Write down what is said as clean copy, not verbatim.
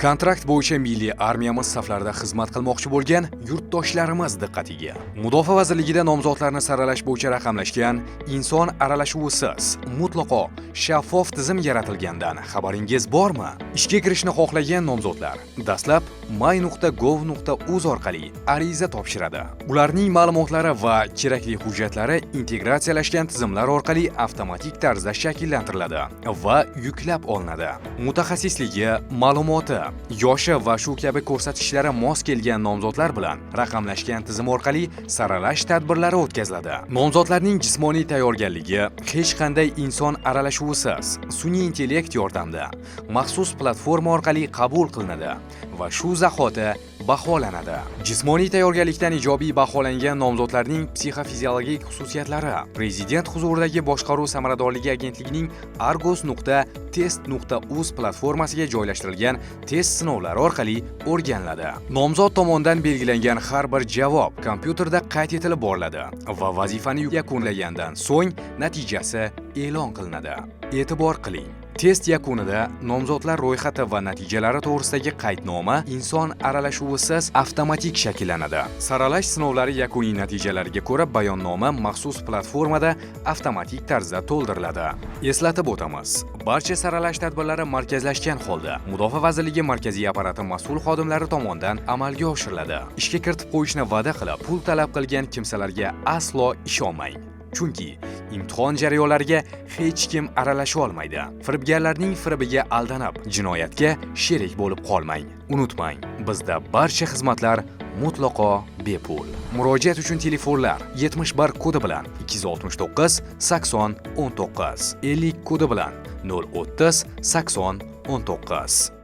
Kontrakt bo'yicha milliy armiyamiz saflarida xizmat qilmoqchi bo'lgan yurtdoshlarimiz diqqatiga. Mudofaa vazirligida nomzodlarni saralash bo'yicha raqamlashgan, inson aralashuvisiz, mutlaqo shaffof tizim yaratilgandan xabaringiz bormi? Ishga kirishni xohlagan nomzodlar dastlab my.gov.uz orqali ariza topshiradi. Ularning ma'lumotlari va kerakli hujjatlari integratsiyalashgan tizimlar orqali avtomatik tarzda shakllantiriladi va yuklab olinadi. Mutaxassisligi, ma'lumoti, yoshi va shu kabi ko'rsatkichlari mos kelgan nomzodlar bilan raqamlashgan tizim orqali saralash tadbirlari o'tkaziladi. Nomzodlarning jismoniy tayyorgarligi hech qanday inson aralashuvisiz sun'iy intellekt yordamida maxsus platforma orqali qabul qilinadi va shu zahoti baholanadi. Jismoniy tayyorgarlikdan ijobiy baholangan nomzodlarning psixofiziologik xususiyatlari Prezident huzuridagi Boshqaruv samaradorligi agentligining argos.test.uz platformasiga joylashtirilgan test sinovlari orqali o'rganiladi. Nomzod tomonidan belgilangan har bir javob kompyuterda qayd etilib boriladi va vazifani yakunlagandan so'ng natijasi e'lon qilinadi. E'tibor qiling: test yakunida nomzodlar ro'yxati va natijalari to'g'risidagi qaydnoma inson aralashuvisiz avtomatik shakllanadi. Saralash sinovlari yakuniy natijalariga ko'ra bayonnoma maxsus platformada avtomatik tarzda to'ldiriladi. Eslatib o'tamiz, barcha saralash tadbirlari markazlashgan holda Mudofaa vazirligi markaziy apparati mas'ul xodimlari tomonidan amalga oshiriladi. Ishga kiritib qo'yishni va'da qilib, pul talab qilgan kimsalarga aslo ishonmang. Chunki imtihon jarayonlariga hech kim aralasha olmaydi. Firibgarlarning firibiga aldanib, jinoyatga sherik bo'lib qolmang. Unutmang, bizda barcha xizmatlar mutlaqo bepul. Murojaat uchun telefonlar: 71 kodi bilan 269 80 19, 50 kodi bilan 030 80 19.